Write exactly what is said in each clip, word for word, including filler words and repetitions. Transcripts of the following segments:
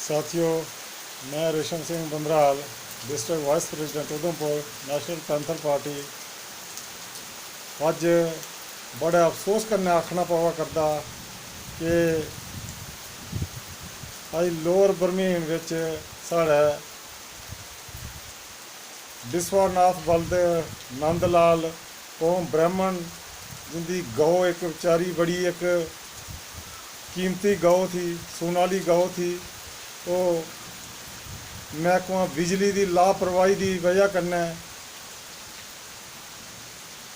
साथियो, में रेशम Singh Bandral, district vice president Udhampur, national panther party. अज्ज बड़े अफसोस कन्नै आखना पवा करदा कि अज्ज लोअर बरमीन बिच साढ़े बिस्वानाथ बलदेव नंदलाल कौम ब्राह्मण, जिंदी गौ इक बेचारी बड़ी इक कीमती गौ थी, सून आह्ली गौ थी, ओह् मैह्कमा बिजली दी लापरवाही दी बजह कन्नै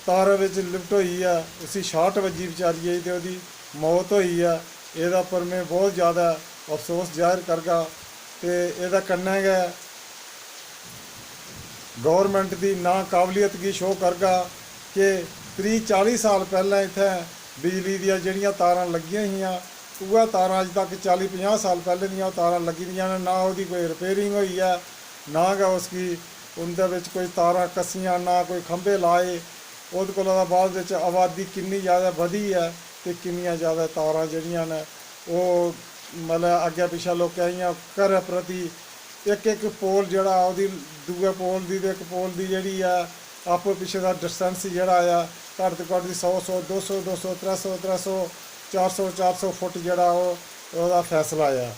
तारें बिच लिपट होई ऐ, उसी शार्ट बज्जी बेचारियै गी ते ओह्दी मौत होई ऐ। एह्दे पर में बहुत ज़्यादा अफसोस जाहिर करगा ते एह्दे कन्नै गै गौरमैंट दी नाकाबलियत गी शो करगा कि त्रीह् चाली साल पैह्लें इत्थें बिजली दियां जेह्ड़ियां तारां लग्गियां हियां, उ'ऐ तारां अज्ज तक चाली पंजाह् साल पैह्लें दियां ओह् तारां लग्गी दियां न, ना ओह्दी कोई रिपेयरिंग होई ऐ, ना गै उसगी, उं'दे बिच कोई तारां कस्सियां, ना कोई खंभे लाए। ओह्दे कोला दा बाद बिच आबादी किन्नी ज़्यादा बधी ऐ ते किन्नियां ज़्यादा तारां जेह्ड़ियां न, ओह् मतलब अग्गें पिच्छें लोकें इ'यां घरै प्रति इक इक पोल जेह्ड़ा ओह्दी, दूए पोल दी ते इक पोल दी जेह्ड़ी ऐ, आपूं पिच्छें दा डिस्टेंस जेह्ड़ा ऐ, घट्ट तो घट्ट दी सौ सौ, दो सौ दो सौ, त्रै सौ त्रै सौ, चार सौ चार सौ फुट जेह्ड़ा ओह्, ओह्दा फैसला ऐ।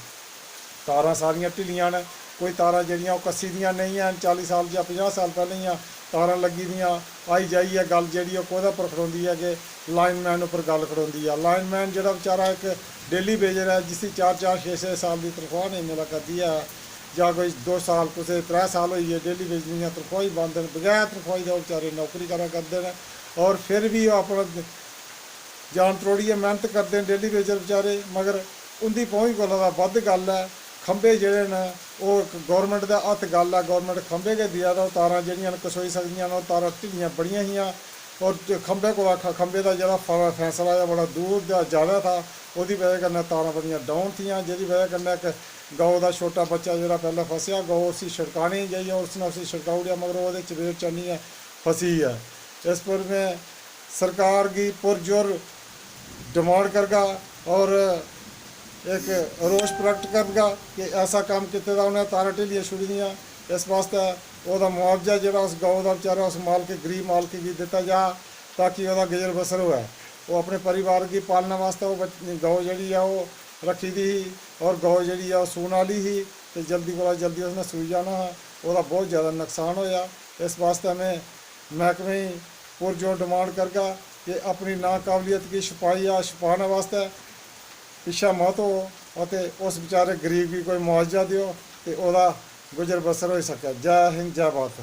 तारां सारियां ढिल्लियां न, कोई तारां जेह्ड़ियां ओह् कस्सी दियां नेईं हैन। चाली साल जां पंजाह् साल पैह्लें दियां तारां लग्गी दियां, आई जाइयै गल्ल जेह्ड़ी ओह् कोह्दे उप्पर खड़ोंदी ऐ कि लाइनमैन उप्पर गल्ल खड़ोंदी ऐ। लाइनमैन जेह्ड़ा बेचारा इक डेली वेजर ऐ, जिसी चार चार छे छे साल दी तनख्वाह नेईं मिला करदी ऐ, जां कोई दो साल, कुसै त्रै साल होई गे डेली वेजर दियां तनख्वाहीं बंद न, बगैर तनख्वाही दे ओह् बेचारे नौकरी करा करदे न, और फिर बी ओह् अपना जान त्रोड़ियै मेह्नत करदे न डेली वेजर बेचारे, मगर उं'दी पहुँच कोला दा बद्ध गल्ल ऐ। खंभे जेह्ड़े न, ओह् इक गौरमैंट दे हत्थ गल्ल ऐ, गौरमैंट खंभे गै देआ दा, ओह् तारां जेह्ड़ियां न कसोई सकदियां न, ओह् तारां ढिल्लियां बड़ियां हियां। और ज-, खंभे कोला ख-, खंभे दा जेह्ड़ा फै-, फैसला ऐ, बड़ा दूर दा ज़्यादा था, ओह्दी बजह कन्नै तारां बड़ियां डाउन थियां, जेह्दी बजह कन्नै इक गौ दा छोटा बच्चा जेह्ड़ा पैह्लें फसेआ, गौ उसी छड़काने गी जाइयै उसने उसी छड़काई ओड़ेआ, मगर ओह् ओह्दे चपेट च आनियै फसी गेआ। इस पर में सरकार गी पुरजोर डिमांड करगा और इक रोष प्रगट करगा कि ऐसा कम्म कीते दा उ'नें तारां ढिल्लियां छुड़ी दियां। इस बास्तै ओह्दा मुआवजा जेह्ड़ा उस गौ दा बेचारा उस मालक, गरीब मालक गी दित्ता जा, ताकि ओह्दा गुजर बसर होऐ। ओह् अपने परिवार गी पालने बास्तै ओह् बच-, गौ जेह्ड़ी ऐ ओह् रक्खी दी ही, और गौ जेह्ड़ी ऐ ओह् सून आह्ली ही ते जल्दी कोला जल्दी उसने सूई जाना हा। ओह्दा बहुत ज़्यादा नकसान होएआ। इस बास्तै में मैह्कमे गी पुरजोर डिमांड करगा कि अपनी नाकाबलियत गी छपाइयै, छपाने बास्तै पिच्छें मत हो, अते उस बेचारे गरीब गी कोई मुआवजा देओ ते ओह्दा गुजर बसर होई सकै। जै हिंद, जै भारत।